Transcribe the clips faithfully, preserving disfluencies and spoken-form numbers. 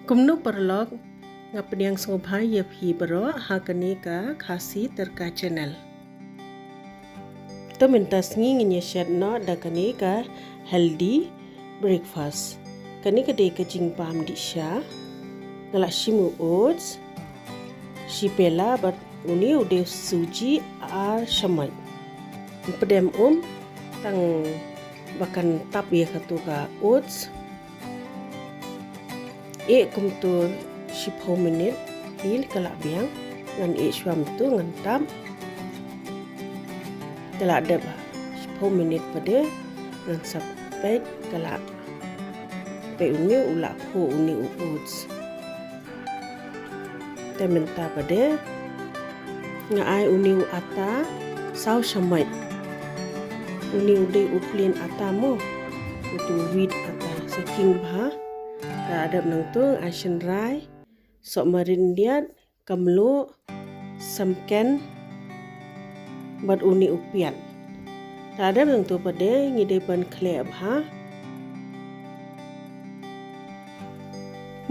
Kumno paralok, nga pdiang sngewbha ïa phi baroh ha kane ka Khasi Tyrka Channel. Te mynta sngi ngin ïa shet noh da kane ka healthy breakfast. Kane ka dei ka jingbam dih sha. Nga la shim u oats shi pela bad une u dei u suji ar shamoit. Pdem um tang ba kan tap ïa katu ka oats. Ïeh kumtu shiphew minit, ïeh ka la biang, ngan ïeh shwa kumtu ngan tap. Te la dep shiphew minit pat de ngan sa peit ka la, peit une u la phuh une u oats. Te mynta pat de nga ai une u ata saw shamoit. Une u dei u plain ata mo. Utu wheat ata sa khing bha. Te la dep nangtu ai shynrai, sohmarit ïa ka mluh, samken bad une u piat. Te la dep nangtu pat de ngi dei ban khleh bha.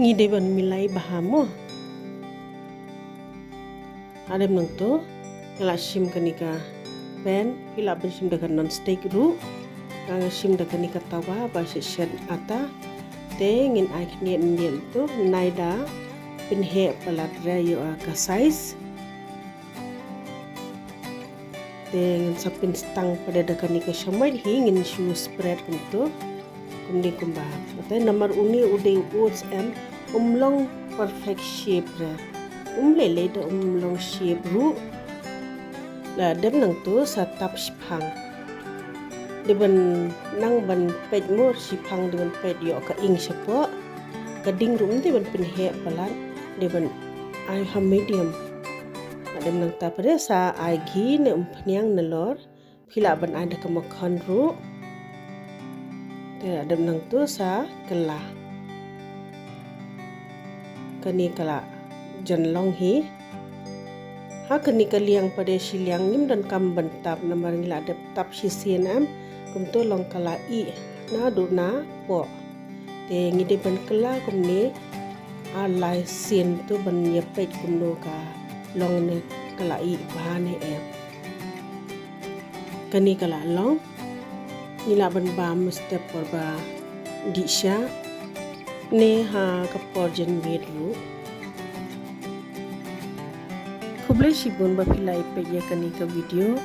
Ngi dei ban milai bha mo. Te la dep nangtu nga la shim kane ka pan, phi lah ban shim da ka non-stick ruh. Nga shim da kane ka tawa ba shet shet ata. Te ngin ai khyndiat khyndiat tu, nai da pynheh palat re ïoh ka size. Te ngin sa pynstang pat de da kane ka shamoit hi ngin shu spread kumtu. Kumne kumba. Te namar une u dei u oats em, um long perfect shape re. Um lei lei da um long shape ruh. La dep nangtu sa tap shiphang. Dei ban nang ban peit mo shiphang dei ban peit ïoh ka ing shapoh. Ka ding ruh ym dei ban pynheh palat, dei ban ai ha medium. La dep nangta pat de sa ai ghee ne umphniang nalor. Phi lah ban ai da ka makkhan ruh. Te la dep nangtu sa kylla. Kane ka la jan long hi. Ha kane ka liang pat de shiliang ngim donkam ban tap namar ngi la dep tap shisien em. Kumtu long ka la ih naduh napoh. Te ngi dei ban kylla kumne ar lai sien tu ban ïa peit kumno ka long ne ka la ih bha ne em. Kane ka la long. Ngi lah ban bam mynstep por ba dih sha ne ha ka por janmiet ruh. Khublei shibun ba phi la ïa peit ïa kane ka video.